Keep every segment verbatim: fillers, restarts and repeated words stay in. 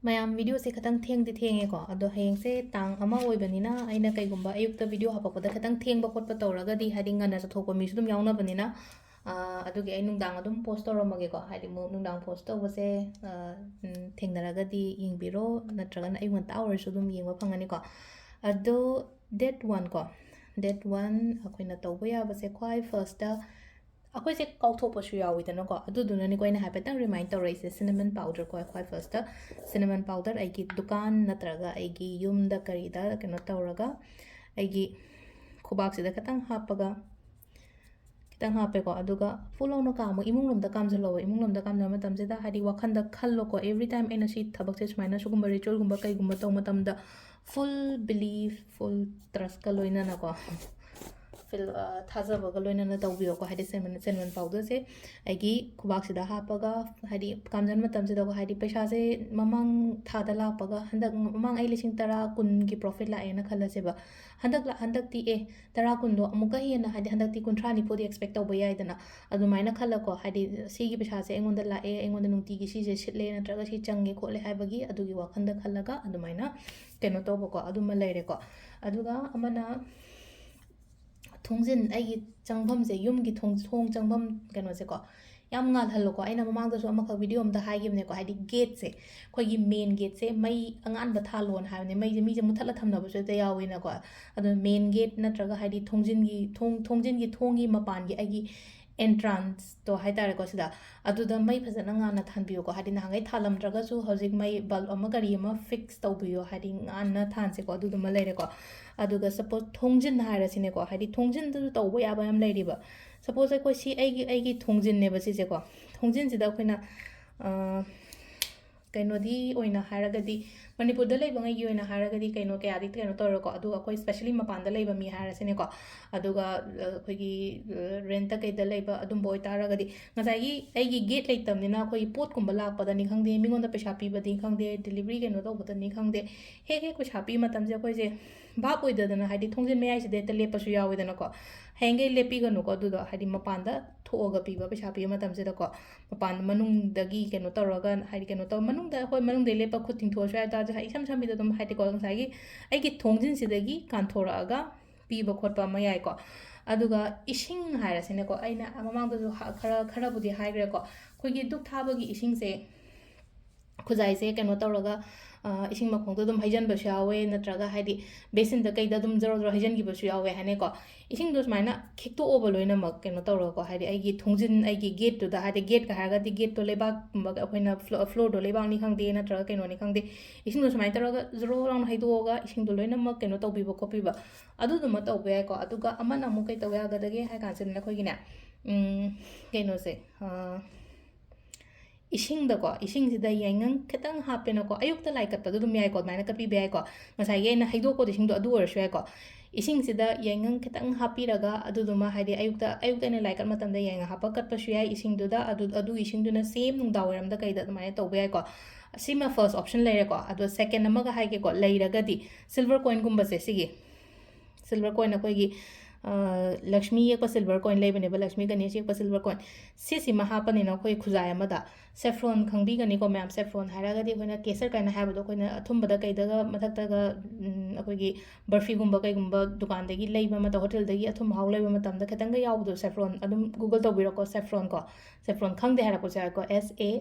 ꯃꯌꯥꯝ, ꯚꯤꯗꯤꯑꯣꯁꯦ ꯈꯤꯇꯪ ꯊꯦꯡꯗꯤ ꯊꯦꯡꯉꯦꯀꯣ, ꯑꯗꯣ ꯍꯌꯦꯡꯁꯦ ꯇꯥꯡ ꯑꯃ ꯑꯣꯏꯕꯅꯤꯅ ꯑꯩꯅ ꯀꯩꯒꯨꯝꯕ ꯑꯌꯨꯛꯇ ꯚꯤꯗꯤꯑꯣ ꯍꯥꯄꯛꯄꯗ ꯈꯤꯇꯪ ꯊꯦꯡꯕ ꯈꯣꯠꯄ ꯇꯧꯔꯒꯗꯤ, ꯍꯥꯏꯗꯤ ꯉꯟꯅ ꯆꯠꯊꯣꯛꯄ ꯃꯤꯁꯨ ꯑꯗꯨꯝ ꯌꯥꯎꯅꯕꯅꯤꯅ, ꯑꯥ, ꯑꯗꯨꯒꯤ ꯑꯩ ꯅꯨꯡꯗꯥꯡ ꯑꯗꯨꯝ ꯄꯣꯁ ꯇꯧꯔꯝꯃꯒꯦꯀꯣ, ꯍꯥꯏꯗꯤ ꯑꯃꯨꯛ ꯅꯨꯡꯗꯥꯡ ꯄꯣꯁ ꯇꯧꯕꯁꯦ, ꯑꯥ, ꯎꯝ, ꯊꯦꯡꯅꯔꯒꯗꯤ ꯌꯦꯡꯕꯤꯔꯣ, ꯅꯠꯇ꯭ꯔꯒꯅ ꯑꯌꯨꯛ ꯉꯟꯇꯥ ꯑꯣꯏꯔꯁꯨ ꯑꯗꯨꯝ ꯌꯦꯡꯕ ꯐꯪꯒꯅꯤꯀꯣ꯫ ꯑꯗꯣ date one ꯀꯣ, date one ꯑꯩꯈꯣꯏꯅ ꯇꯧꯕ ꯌꯥꯕꯁꯦ ꯈ꯭ꯋꯥꯏ ꯐꯥꯔꯁꯇ ꯑꯩꯈꯣꯏꯁꯦ ꯀꯥꯎꯊꯣꯛꯄꯁꯨ ꯌꯥꯎꯋꯤꯗꯅꯀꯣ, ꯑꯗꯨꯗꯨꯅꯅꯤꯀꯣ ꯑꯩꯅ ꯍꯥꯏꯐꯦꯠꯇꯪ ꯔꯤꯃꯥꯏꯟ ꯇꯧꯔꯛꯏꯁꯦ꯫ ꯁꯤꯅꯃꯟ ꯄꯥꯎꯗꯔ ꯀꯣ, ꯈ꯭ꯋꯥꯏ ꯐꯥꯔꯁꯇ ꯁꯤꯅꯃꯟ ꯄꯥꯎꯗꯔ ꯑꯩꯒꯤ ꯗꯨꯀꯥꯟ ꯅꯠꯇ꯭ꯔꯒ ꯑꯩꯒꯤ ꯌꯨꯝꯗ ꯀꯔꯤꯗ ꯀꯩꯅꯣ ꯇꯧꯔꯒ ꯑꯩꯒꯤ ꯈꯨꯕꯥꯛꯁꯤꯗ ꯈꯤꯇꯪ ꯍꯥꯞꯄꯒ, ꯈꯤꯇꯪ ꯍꯥꯞꯄꯦꯀꯣ, ꯑꯗꯨꯒ ꯐꯨꯜ ꯂꯥꯎꯅ ꯀꯥꯝꯃꯣ, ꯏꯃꯨꯡ ꯂꯣꯝꯗ ꯀꯥꯝꯁꯤꯜꯂꯣꯀꯣ꯫ ꯏꯃꯨꯡ ꯂꯣꯝꯗ ꯀꯥꯝꯕ ꯃꯇꯝꯁꯤꯗ ꯍꯥꯏꯗꯤ ꯋꯥꯈꯟꯗ ꯈꯜꯂꯣꯀꯣ, every time ꯑꯩꯅ ꯁꯤ ꯊꯕꯛꯁꯦ ꯁꯨꯃꯥꯏꯅ ꯁꯤꯒꯨꯝꯕ ꯔꯤꯆꯨꯋꯦꯜꯒꯨꯝꯕ ꯀꯩꯒꯨꯝꯕ ꯇꯧꯕ ꯃꯇꯝꯗ full belief, full trustꯀ ꯂꯣꯏꯅꯅꯀꯣ, ꯐꯤꯜ-, ꯑ, ꯊꯥꯖꯕꯒ ꯂꯣꯏꯅꯅ ꯇꯧꯕꯤꯌꯣꯀꯣ꯫ ꯍꯥꯏꯗꯤ ꯁꯤꯅꯃꯟ, ꯁꯤꯅꯃꯟ ꯄꯥꯎꯗꯔꯁꯦ ꯑꯩꯒꯤ ꯈꯨꯕꯥꯛꯁꯤꯗ ꯍꯥꯞꯄꯒ, ꯍꯥꯏꯗꯤ ꯀꯥꯝꯖꯟ ꯃꯇꯝꯁꯤꯗꯀꯣ, ꯍꯥꯏꯗꯤ ꯄꯩꯁꯥꯁꯦ ꯃꯃꯥꯡ ꯊꯥꯗ ꯂꯥꯛꯄꯒ ꯍꯟꯗꯛ, ꯃꯃꯥꯡ ꯑꯩ ꯂꯤꯁꯤꯡ ꯇꯔꯥ, ꯀꯨꯟꯒꯤ profit ꯂꯥꯛꯑꯦꯅ ꯈꯜꯂꯁꯦꯕ꯫ ꯍꯟꯗꯛ ꯂꯥ-, ꯍꯟꯗꯛꯇꯤ ꯑꯦ, ꯇꯔꯥ, ꯀꯨꯟꯗꯣ ꯑꯃꯨꯛꯀ ꯍꯦꯟꯅ, ꯍꯥꯏꯗꯤ ꯍꯟꯗꯛꯇꯤ ꯀꯨꯟꯊ꯭ꯔꯥ, ꯅꯤꯐꯨꯗꯤ expect ꯇꯧꯕ ꯌꯥꯏꯗꯅ꯫ ꯑꯗꯨꯃꯥꯏꯅ ꯈꯜꯂꯀꯣ, ꯍꯥꯏꯗꯤ ꯁꯤꯒꯤ ꯄꯩꯁꯥꯁꯦ ꯑꯩꯉꯣꯟꯗ ꯂꯥꯛꯑꯦ, ꯑꯩꯉꯣꯟꯗ ꯅꯨꯡꯇꯤꯒꯤ ꯁꯤꯁꯦ ꯁꯤꯠꯂꯦ, ꯅꯠꯇ꯭ꯔꯒ ꯁꯤ ꯆꯪꯉꯦ ꯈꯣꯠꯂꯦ ꯍꯥꯏꯕꯒꯤ ꯑꯗꯨꯒꯤ ꯋꯥꯈꯜꯗ ꯈꯜꯂꯒ ꯑꯗꯨꯃꯥꯏꯅ ꯀꯩꯅꯣ ꯇꯧꯕꯀꯣ, ꯑꯗꯨꯃ ꯂꯩꯔꯦꯀꯣ꯫ ꯑꯗꯨꯒ ꯑꯃꯅ ꯊꯣꯡꯖꯤꯟ, ꯑꯩꯒꯤ ꯆꯪꯐꯝꯁꯦ, ꯌꯨꯝꯒꯤ ꯊꯣꯡ, ꯊꯣꯡ ꯆꯪꯐꯝ ꯀꯩꯅꯣꯁꯦꯀꯣ, ꯌꯥꯝ ꯉꯥꯜꯍꯜꯂꯣꯀꯣ꯫ ꯑꯩꯅ ꯃꯃꯥꯡꯗꯁꯨ ꯑꯃꯈꯛ ꯚꯤꯗꯤꯑꯣ ꯑꯃꯗ ꯍꯥꯏꯈꯤꯕꯅꯦꯀꯣ, ꯍꯥꯏꯗꯤ ꯒꯦꯠꯁꯦ, ꯑꯩꯈꯣꯏꯒꯤ ꯃꯦꯟ ꯒꯦꯠꯁꯦ ꯃꯩ ꯑꯉꯥꯟꯕ ꯊꯥꯜꯂꯣꯅ ꯍꯥꯏꯕꯅꯦ꯫ ꯃꯩꯁꯦ, ꯃꯤꯁꯦ ꯃꯨꯊꯠꯂ ꯊꯝꯅꯕꯁꯨ ꯍꯦꯛꯇ ꯌꯥꯎꯋꯦꯅꯀꯣ꯫ ꯑꯗꯣ ꯃꯦꯟ ꯒꯦꯠ ꯅꯠꯇ꯭ꯔꯒ ꯍꯥꯏꯗꯤ ꯊꯣꯡꯖꯤꯟꯒꯤ, ꯊꯣꯡ, ꯊꯣꯡꯖꯤꯟꯒꯤ ꯊꯣꯡꯒꯤ ꯃꯄꯥꯟꯒꯤ ꯑꯩꯒꯤ entrance ꯇꯣ ꯍꯥꯏꯇꯥꯔꯦꯀꯣ, ꯁꯤꯗ, ꯑꯗꯨꯗ ꯃꯩ ꯐꯖꯅ ꯉꯥꯟꯅ ꯊꯥꯟꯕꯤꯌꯣꯀꯣ꯫ ꯍꯥꯏꯗꯤ ꯅꯍꯥꯟꯈꯩ ꯊꯥꯜꯂꯝꯗ꯭ꯔꯒꯁꯨ ꯍꯧꯖꯤꯛ ꯃꯩ bulb ꯑꯃ ꯀꯔꯤ ꯑꯃ fix ꯇꯧꯕꯤꯌꯣ, ꯍꯥꯏꯗꯤ ꯉꯥꯟꯅ ꯊꯥꯟꯁꯦꯀꯣ꯫ ꯑꯗꯨꯗꯨꯃ ꯂꯩꯔꯦꯀꯣ꯫ ꯑꯗꯨꯒ suppose ꯊꯣꯡꯖꯤꯟ ꯍꯥꯏꯔꯁꯤꯅꯦꯀꯣ, ꯍꯥꯏꯗꯤ ꯊꯣꯡꯖꯤꯟꯗꯁꯨ ꯇꯧꯕ ꯌꯥꯕ ꯌꯥꯝ ꯂꯩꯔꯤꯕ꯫ Suppose ꯑꯩꯈꯣꯏ ꯁꯤ ꯑꯩꯒꯤ, ꯑꯩꯒꯤ ꯊꯣꯡꯖꯤꯟꯅꯦꯕ ꯁꯤꯁꯦꯀꯣ꯫ ꯊꯣꯡꯖꯤꯟꯁꯤꯗ ꯑꯩꯈꯣꯏꯅ, ꯑ, ꯀꯩꯅꯣꯗꯤ ꯑꯣꯏꯅ ꯍꯥꯏꯔꯒꯗꯤ, ꯃꯅꯤꯄꯨꯔꯗ ꯂꯩꯕꯉꯩꯒꯤ ꯑꯣꯏꯅ ꯍꯥꯏꯔꯒꯗꯤ ꯀꯩꯅꯣ ꯀꯌꯥꯗꯤ ꯀꯩꯅꯣ ꯇꯧꯔꯣꯏꯀꯣ꯫ ꯑꯗꯨꯒ ꯑꯩꯈꯣꯏ specially ꯃꯄꯥꯟꯗ ꯂꯩꯕ ꯃꯤ ꯍꯥꯏꯔꯁꯤꯅꯦꯀꯣ, ꯑꯗꯨꯒ, ꯑ, ꯑꯩꯈꯣꯏꯒꯤ, ꯑ, rent ꯀꯩꯗ ꯂꯩꯕ ꯑꯗꯨꯝꯕ ꯑꯣꯏꯇꯥꯔꯒꯗꯤ, ꯉꯁꯥꯏꯒꯤ ꯑꯩꯒꯤ ꯒꯦꯠ ꯂꯩꯇꯕꯅꯤꯅ ꯑꯩꯈꯣꯏꯒꯤ ꯄꯣꯠꯀꯨꯝꯕ ꯂꯥꯛꯄꯗꯅꯤ ꯈꯪꯗꯦ, ꯃꯤꯉꯣꯟꯗ ꯄꯩꯁꯥ ꯄꯤꯕꯗꯤ ꯈꯪꯗꯦ, delivery ꯀꯩꯅꯣ ꯇꯧꯕꯗꯅꯤ ꯈꯪꯗꯦ, ꯍꯦꯛ ꯍꯦꯛ ꯄꯩꯁꯥ ꯄꯤꯕ ꯃꯇꯝꯁꯦ ꯑꯩꯈꯣꯏꯁꯦ ꯚꯥꯞ ꯑꯣꯏꯗꯗꯅ, ꯍꯥꯏꯗꯤ ꯊꯣꯡꯖꯤꯟ ꯃꯌꯥꯏꯁꯤꯗ ꯍꯦꯛꯇ ꯂꯦꯞꯄꯁꯨ ꯌꯥꯎꯋꯦꯗꯅꯀꯣ꯫ ꯌꯥꯔꯤꯈꯩ ꯂꯦꯞꯄꯤꯒꯅꯨꯀꯣ ꯑꯗꯨꯗꯣ, ꯍꯥꯏꯗꯤ ꯃꯄꯥꯟꯗ ꯊꯣꯛꯑꯒ ꯄꯤꯕ, ꯄꯩꯁꯥ ꯄꯤꯕ ꯃꯇꯝꯁꯤꯗꯀꯣ꯫ ꯃꯄꯥꯟ ꯃꯅꯨꯡꯗꯒꯤ ꯀꯩꯅꯣ ꯇꯧꯔꯒ, ꯍꯥꯏꯗꯤ ꯀꯩꯅꯣ ꯇꯧ, ꯃꯅꯨꯡꯗ, ꯍꯣꯏ, ꯃꯅꯨꯡꯗ ꯂꯦꯞꯄ ꯈꯨꯠ ꯇꯤꯡꯊꯣꯛꯑꯁꯨ ꯌꯥꯏ, ꯇꯥꯔꯁꯨ ꯏꯁꯝ ꯁꯝꯕꯤꯗ ꯑꯗꯨꯝ, ꯍꯥꯏꯗꯤꯀꯣ, ꯉꯁꯥꯏꯒꯤ ꯑꯩꯒꯤ ꯊꯣꯡꯖꯤꯟꯁꯤꯗꯒꯤ ꯀꯥꯟꯊꯣꯔꯛꯑꯒ ꯄꯤꯕ ꯈꯣꯠꯄ ꯑꯃ ꯌꯥꯏꯀꯣ꯫ ꯑꯗꯨꯒ ꯏꯁꯤꯡ ꯍꯥꯏꯔꯁꯤꯅꯦꯀꯣ, ꯑꯩꯅ ꯃꯃꯥꯡꯗꯁꯨ ꯍ-, ꯈꯔ, ꯈꯔꯕꯨꯗꯤ ꯍꯥꯏꯈ꯭ꯔꯦꯀꯣ, ꯑꯩꯈꯣꯏꯒꯤ ꯙꯨꯞ ꯊꯥꯕꯒꯤ ꯏꯁꯤꯡꯁꯦ, ꯈꯨꯖꯥꯏꯁꯦ ꯀꯩꯅꯣ ꯇꯧꯔꯒ, ꯑ, ꯏꯁꯤꯡ ꯃꯈꯣꯡꯗ ꯑꯗꯨꯝ ꯍꯩꯖꯤꯟꯕꯁꯨ ꯌꯥꯎꯋꯦ, ꯅꯠꯇ꯭ꯔꯒ ꯍꯥꯏꯗꯤ ꯕꯦꯁꯤꯟꯗ ꯀꯩꯗ ꯑꯗꯨꯝ ꯖꯔꯣ ꯖꯔꯣ ꯍꯩꯖꯤꯟꯈꯤꯕꯁꯨ ꯌꯥꯎꯋꯦ ꯍꯥꯏꯅꯀꯣ꯫ ꯏꯁꯤꯡꯗꯣ ꯁꯨꯃꯥꯏꯅ ꯈꯤꯛꯇꯣꯛꯑꯣꯕ ꯂꯣꯏꯅꯃꯛ, ꯀꯩꯅꯣ ꯇꯧꯔꯒꯀꯣ, ꯍꯥꯏꯗꯤ ꯑꯩꯒꯤ ꯊꯣꯡꯖꯤꯟ, ꯑꯩꯒꯤ ꯒꯦꯠꯇꯨꯗ, ꯍꯥꯏꯗꯤ ꯒꯦꯠꯀ ꯍꯥꯏꯔꯒꯗꯤ ꯒꯦꯠꯇꯣ ꯂꯩꯕꯥꯛꯀꯨꯝꯕ, ꯑꯩꯈꯣꯏꯅ ꯐ꯭ꯂꯣ-, ꯐ꯭ꯂꯣꯔꯗꯣ ꯂꯩꯕꯥꯛꯅꯤ ꯈꯪꯗꯦ, ꯅꯠꯇ꯭ꯔꯒ ꯀꯩꯅꯣꯅꯤ ꯈꯪꯗꯦ, ꯏꯁꯤꯡꯗꯣ ꯁꯨꯃꯥꯏꯅ ꯇꯧꯔꯒ ꯖꯔꯣ ꯂꯥꯎꯅ ꯍꯩꯗꯣꯛꯑꯒ ꯏꯁꯤꯡꯗꯣ ꯂꯣꯏꯅꯃꯛ ꯀꯩꯅꯣ ꯇꯧꯕꯤꯕ ꯈꯣꯠꯄꯤꯕ, ꯑꯗꯨꯗꯨꯃ ꯇꯧꯕ ꯌꯥꯏꯀꯣ꯫ ꯑꯗꯨꯒ ꯑꯃꯅ ꯑꯃꯨꯛ ꯀꯩ ꯇꯧꯕ ꯌꯥꯒꯗꯒꯦ ꯍꯥꯏ ꯀꯥꯟꯁꯤꯗꯅ ꯑꯩꯈꯣꯏꯒꯤꯅꯦ, ꯎꯝ, ꯀꯩꯅꯣꯁꯦ, ꯑ, ꯏꯁꯤꯡꯗꯀꯣ, ꯏꯁꯤꯡꯁꯤꯗ ꯌꯥꯏꯉꯪ ꯈꯤꯇꯪ ꯍꯥꯞꯄꯦꯅꯀꯣ, ꯑꯌꯨꯛꯇ ꯂꯥꯏ ꯀꯠꯄꯗ ꯑꯗꯨꯝ ꯌꯥꯏꯀꯣ, ꯑꯗꯨꯃꯥꯏꯅ ꯀꯠꯄꯤꯕ ꯌꯥꯏꯀꯣ꯫ ꯉꯁꯥꯏꯒꯤ ꯑꯩꯅ ꯍꯩꯗꯣꯛꯄꯗꯣ ꯏꯁꯤꯡꯗꯣ ꯑꯗꯨ ꯑꯣꯏꯔꯁꯨ ꯌꯥꯏꯀꯣ꯫ ꯏꯁꯤꯡꯁꯤꯗ ꯌꯥꯏꯉꯪ ꯈꯤꯇꯪ ꯍꯥꯞꯄꯤꯔꯒ, ꯑꯗꯨꯗꯨꯃ ꯍꯥꯏꯗꯤ ꯑꯌꯨꯛꯇ, ꯑꯌꯨꯛꯇ ꯑꯩꯅ ꯂꯥꯏ ꯀꯠꯄ ꯃꯇꯝꯗ ꯌꯥꯏꯉꯪ ꯍꯥꯞꯄ ꯀꯠꯄꯁꯨ ꯌꯥꯏ ꯏꯁꯤꯡꯗꯨꯗ, ꯑꯗꯨ, ꯑꯗꯨꯒꯤ ꯏꯁꯤꯡꯗꯨꯅ ꯁꯦꯝ ꯅꯨꯡꯗꯥꯡ ꯋꯥꯏꯔꯝꯗ ꯀꯩꯗ ꯑꯗꯨꯃꯥꯏꯅ ꯇꯧꯕ ꯌꯥꯏꯀꯣ꯫ ꯁꯤꯃ first option ꯂꯩꯔꯦꯀꯣ꯫ ꯑꯗꯣ second ꯑꯃꯒ ꯍꯥꯏꯒꯦꯀꯣ, ꯂꯩꯔꯒꯗꯤ silver coinꯒꯨꯝꯕꯁꯦ, ꯁꯤꯒꯤ silver coin ꯑꯩꯈꯣꯏꯒꯤ, ꯑ, ꯂꯛꯁꯃꯤ ꯌꯦꯛꯄ silver coin ꯂꯩꯕꯅꯦꯕ, ꯂꯛꯁꯃꯤ ꯒꯅꯦꯁ ꯌꯦꯛꯄ silver coin꯫ ꯁꯤꯁꯤꯃ ꯍꯥꯞꯄꯅꯤꯅ ꯑꯩꯈꯣꯏ ꯈꯨꯖꯥꯏ ꯑꯃꯗ꯫ Saffron ꯈꯪꯕꯤꯒꯅꯤꯀꯣ ꯃꯌꯥꯝ, saffron ꯍꯥꯏꯔꯒꯗꯤ ꯑꯩꯈꯣꯏꯅ ꯀꯦꯁꯔ ꯀꯥꯏꯅ ꯍꯥꯏꯕꯗꯣ, ꯑꯩꯈꯣꯏꯅ ꯑꯊꯨꯝꯕꯗ ꯀꯩꯗꯒ ꯃꯊꯛꯇꯒ, ꯎꯝ, ꯑꯩꯈꯣꯏꯒꯤ ꯕꯔꯐꯤꯒꯨꯝꯕ ꯀꯩꯒꯨꯝꯕ ꯗꯨꯀꯥꯟꯗꯒꯤ ꯂꯩꯕ ꯃꯇꯝ, ꯍꯣꯇꯦꯜꯗꯒꯤ ꯑꯊꯨꯝ ꯑꯍꯥꯎ ꯂꯩꯕ ꯃꯇꯝꯗ ꯈꯤꯇꯪꯒ ꯌꯥꯎꯕꯗꯣ, saffron, ꯑꯗꯨꯝ Google ꯇꯧꯕꯤꯔꯣꯀꯣ, saffron ꯀꯣ, saffron ꯈꯪꯗꯦ ꯍꯥꯏꯔꯛꯄꯁꯨ ꯌꯥꯏꯀꯣ, S A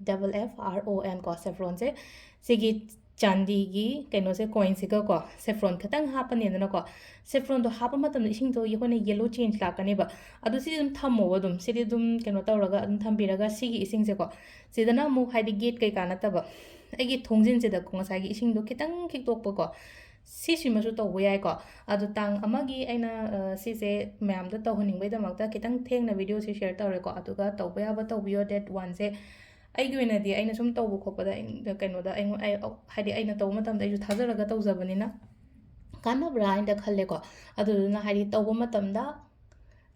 double F R O N ꯀꯣ, saffronꯁꯦ꯫ ꯁꯤꯒꯤ ꯆꯥꯟꯗꯤꯒꯤ ꯀꯩꯅꯣꯁꯦ, coinꯁꯤꯒꯀꯣ, saffron ꯈꯤꯇꯪ ꯍꯥꯞꯄꯅꯤꯗꯅꯀꯣ꯫ Saffronꯗꯣ ꯍꯥꯞꯄ ꯃꯇꯝꯗ ꯏꯁꯤꯡꯗꯣ ꯑꯩꯈꯣꯏꯅ yellow change ꯂꯥꯛꯀꯅꯦꯕ꯫ ꯑꯗꯣ ꯁꯤꯗꯤ ꯑꯗꯨꯝ ꯊꯝꯃꯣꯕ, ꯑꯗꯨꯝ, ꯁꯤꯗꯤ ꯑꯗꯨꯝ ꯀꯩꯅꯣ ꯇꯧꯔꯒ ꯑꯗꯨꯝ ꯊꯝꯕꯤꯔꯒ, ꯁꯤꯒꯤ ꯏꯁꯤꯡꯁꯦꯀꯣ, ꯁꯤꯗꯅ ꯑꯃꯨꯛ ꯍꯥꯏꯗꯤ ꯒꯦꯠ ꯀꯩꯀꯥ ꯅꯠꯇꯕ, ꯑꯩꯒꯤ ꯊꯣꯡꯖꯤꯟꯁꯤꯗꯀꯣ ꯉꯁꯥꯏꯒꯤ ꯏꯁꯤꯡꯗꯣ ꯈꯤꯇꯪ ꯈꯤꯛꯇꯣꯛꯄꯀꯣ, ꯁꯤꯁꯤꯃꯁꯨ ꯇꯧꯕ ꯌꯥꯏꯀꯣ꯫ ꯑꯗꯣ ꯇꯥꯡ ꯑꯃꯒꯤ ꯑꯩꯅ, ꯑ, ꯁꯤꯁꯦ ꯃꯌꯥꯝꯗ ꯇꯧꯍꯟꯅꯤꯡꯕꯩꯗꯃꯛꯇ ꯈꯤꯇꯪ ꯊꯦꯡꯅ videoꯁꯦ share ꯇꯧꯔꯦꯀꯣ꯫ ꯑꯗꯨꯒ ꯇꯧꯕ ꯌꯥꯕ ꯇꯧꯕꯤꯌꯣ, date oneꯁꯦ꯫ ꯑꯩꯒꯤ ꯑꯣꯏꯅꯗꯤ ꯑꯩꯅ ꯁꯨꯝ ꯇꯧꯕ ꯈꯣꯠꯄꯗ ꯑꯩ-, ꯀꯩꯅꯣꯗ ꯑꯩꯉꯣꯟ-, ꯑꯩ-, ꯍꯥꯏꯗꯤ ꯑꯩꯅ ꯇꯧꯕ ꯃꯇꯝꯗ ꯑꯩꯁꯨ ꯊꯥꯖꯔꯒ ꯇꯧꯖꯕꯅꯤꯅ ꯀꯥꯟꯅꯕ꯭ꯔꯥ ꯍꯥꯏꯅ ꯈꯜꯂꯦꯀꯣ꯫ ꯑꯗꯨꯗꯨꯅ ꯍꯥꯏꯗꯤ ꯇꯧꯕ ꯃꯇꯝꯗ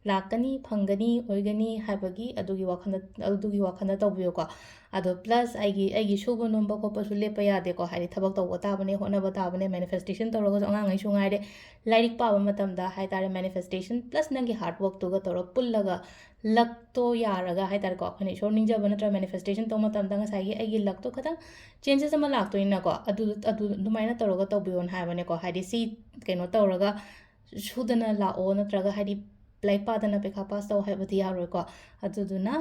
ꯂꯥꯛꯀꯅꯤ, ꯐꯪꯒꯅꯤ, ꯑꯣꯏꯒꯅꯤ ꯍꯥꯏꯕꯒꯤ ꯑꯗꯨꯒꯤ ꯋꯥꯈꯜꯗ, ꯑꯗꯨꯒꯤ ꯋꯥꯈꯜꯗ ꯇꯧꯕꯤꯌꯨꯀꯣ꯫ ꯑꯗꯣ plus ꯑꯩꯒꯤ, ꯑꯩꯒꯤ ꯁꯨꯕ ꯅꯣꯝꯕ ꯈꯣꯠꯄꯁꯨ ꯂꯦꯞꯄ ꯌꯥꯗꯦꯀꯣ, ꯍꯥꯏꯗꯤ ꯊꯕꯛ ꯇꯧꯕ ꯇꯥꯕꯅꯦ, ꯍꯣꯠꯅꯕ ꯇꯥꯕꯅꯦ, manifestation ꯇꯧꯔꯒꯁꯨ ꯑꯉꯥꯡꯉꯩꯁꯨ ꯉꯥꯏꯔꯦ, ꯂꯥꯏꯔꯤꯛ ꯄꯥꯕ ꯃꯇꯝꯗ ꯍꯥꯏ ꯇꯥꯔꯦ, manifestation plus ꯅꯪꯒꯤ hard workꯇꯨꯒ ꯇꯧꯔꯒ ꯄꯨꯜꯂꯒ luckꯇꯣ ꯌꯥꯔꯒ ꯍꯥꯏ ꯇꯥꯔꯦꯀꯣ, ꯑꯩꯈꯣꯏꯅ ꯏꯁꯣꯔ ꯅꯤꯡꯖꯕ ꯅꯠꯇ꯭ꯔꯒ manifestation ꯇꯧꯕ ꯃꯇꯝꯗ ꯉꯁꯥꯏꯒꯤ ꯑꯩꯒꯤ luckꯇꯣ ꯈꯤꯇꯪ changes ꯑꯃ ꯂꯥꯛꯇꯣꯏꯅꯤꯅꯀꯣ, ꯑꯗꯨ, ꯑꯗꯨ ꯑꯗꯨꯃꯥꯏꯅ ꯇꯧꯔꯒ ꯇꯧꯕꯤꯌꯣꯅ ꯍꯥꯏꯕꯅꯦꯀꯣ꯫ ꯍꯥꯏꯗꯤ ꯁꯤ ꯀꯩꯅꯣ ꯇꯧꯔꯒ ꯁꯨꯗꯅ ꯂꯥꯛꯑꯣ, ꯅꯠꯇ꯭ꯔꯒ ꯍꯥꯏꯗꯤ ꯂꯥꯏꯔꯤꯛ ꯄꯥꯗꯅ ꯄꯩꯈꯥ pass ꯇꯧ ꯍꯥꯏꯕꯗꯤ ꯌꯥꯔꯣꯏꯀꯣ꯫ ꯑꯗꯨꯗꯨꯅ,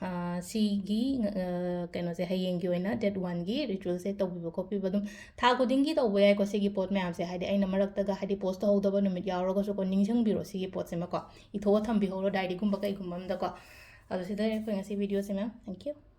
ꯑ, ꯁꯤꯒꯤ, ꯑ, ꯀꯩꯅꯣꯁꯦ, ꯍꯌꯦꯡꯒꯤ ꯑꯣꯏꯅ date oneꯒꯤ ritualꯁꯦ ꯇꯧꯕꯤꯕ ꯈꯣꯠꯄꯤꯕ ꯑꯗꯨꯝ ꯊꯥ ꯈꯨꯗꯤꯡꯒꯤ ꯇꯧꯕ ꯌꯥꯏꯀꯣ, ꯁꯤꯒꯤ ꯄꯣꯠ ꯃꯌꯥꯝꯁꯦ꯫ ꯍꯥꯏꯗꯤ ꯑꯩꯅ ꯃꯔꯛꯇꯒ ꯍꯥꯏꯗꯤ post ꯇꯧꯍꯧꯗꯕ ꯅꯨꯃꯤꯠ ꯌꯥꯎꯔꯒꯁꯨꯀꯣ, ꯅꯤꯡꯁꯤꯡꯕꯤꯔꯣ ꯁꯤꯒꯤ ꯄꯣꯠꯁꯤꯃꯀꯣ, ꯏꯊꯣꯛꯑ ꯊꯝꯕꯤꯍꯧꯔꯣ diaryꯒꯨꯝꯕ ꯀꯩꯒꯨꯝꯕ ꯑꯝꯗꯀꯣ꯫ ꯑꯗꯣ ꯁꯤꯗ ꯑꯩꯈꯣꯏ ꯉꯁꯤ videoꯁꯦ, ma'am꯫ Thank you꯫